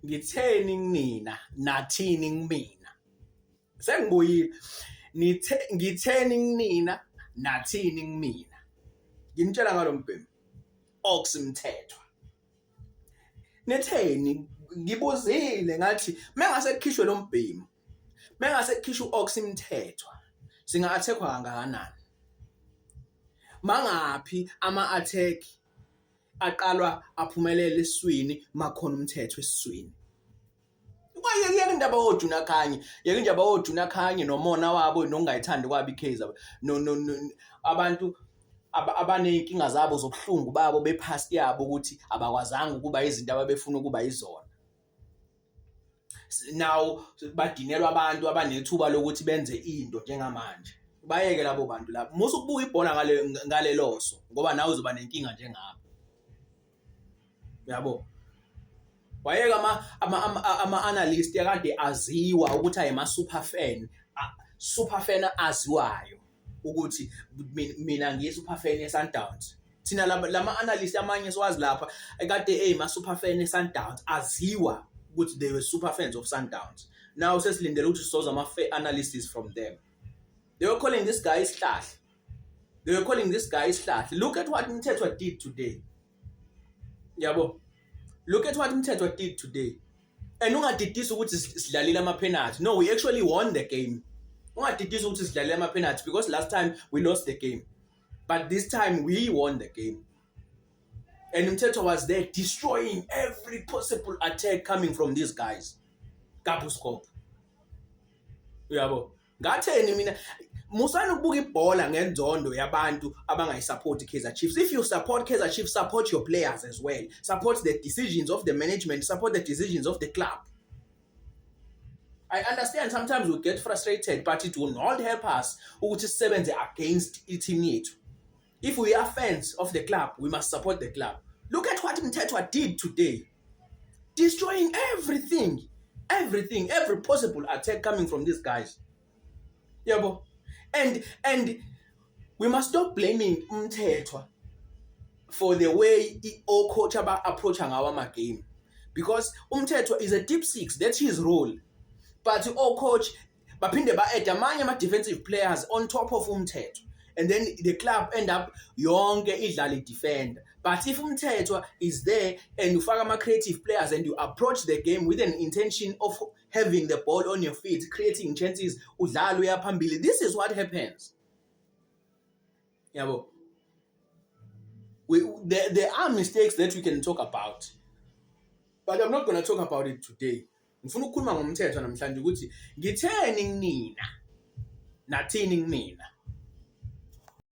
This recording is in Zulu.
Ngitheni kunina, nathini kumina? Sengibuyile. Nithe ngitheni kunina, nathini kumina? Nginitshela ngalo mbhemu. Ox Mthethwa. Nitheni? Ngibuzile ngathi mengase kukhishwe lo mbhemu, mengase kukhishwe u-Ox Mthethwa, singa-attack-wa kangakanani? Mangaphi ama-attack aqalwa aphumelele esiswini makhona uMthethwa esiswini? Yeka indaba yoJunior Khanye, yeka indaba yoJunior Khanye nomona wabo nokungayithandi kwabo iKaizer. No no abantu abaney'nkinga zabo zobuhlungu babo be-past yabo ukuthi abakwazanga ukuba izinto ababefuna ukuba yizona. Now badinelwa abantu abanethuba lokuthi benze into njengamanje. Bayeke labo bantu labo. Musa ukubuka ibhola ngale ngalelo so ngoba nawe uzoba nenkinga njengabo. Yabo. Wayeka ama-analyst akade aziwa ukuthi ayema-super fan, super fan aziwayo ukuthi mina ngiyi-super fan ye-Sundowns. Thina lama-analyst amanye siwazi lapha ekade eyima-super fan ye-Sundowns, aziwa ukuthi they were super fans of Sundowns. Now sesilindele ukuthi sizoza ama-analysts from them. They were calling this guy isihlahla. They were calling this guy isihlahla. Look at what Mthethwa did today. Yabo. Look at what Mthethwa did today. And ungadidisi ukuthi sidlalile ama-penalty. No, we actually won the game. Ungadidisi ukuthi sidlalile ama-penalty because last time we lost the game. But this time we won the game. And Mthethwa was there destroying every possible attack coming from these guys. Kabuscorp. Uyabo? Ngatheni mina? Musani ukubuka ibhola ngenzondo yabantu abangayisupport Kaizer Chiefs. If you support Kaizer Chiefs, support your players as well. Support the decisions of the management, support the decisions of the club. I understand sometimes we get frustrated, but it will not help us ukuthi sisebenze against i-team yethu. If we are fans of the club, we must support the club. Look at what Mthethwa did today. Destroying everything, everything, every possible attack coming from these guys. Yabo. And we must stop blaming Mthethwa for the way o-coach aba-approach ngawo ama-game. Because uMthethwa is a deep six, that's his role. But o-coach baphinde ba-add amanye ama-defensive players on top of uMthethwa. And then the club end up yonke idlala i-defender. But if uMthethwa is there and ufaka ama-creative players and you approach the game with an intention of having the ball on your feet, creating chances, udlala uya phambili, this is what happens. Yabo. There are mistakes that we can talk about. But I'm not going to talk about it today. Ngifuna ukukhuluma ngoMthethwa namhlanje ukuthi ngitheni kunina, nathini kumina.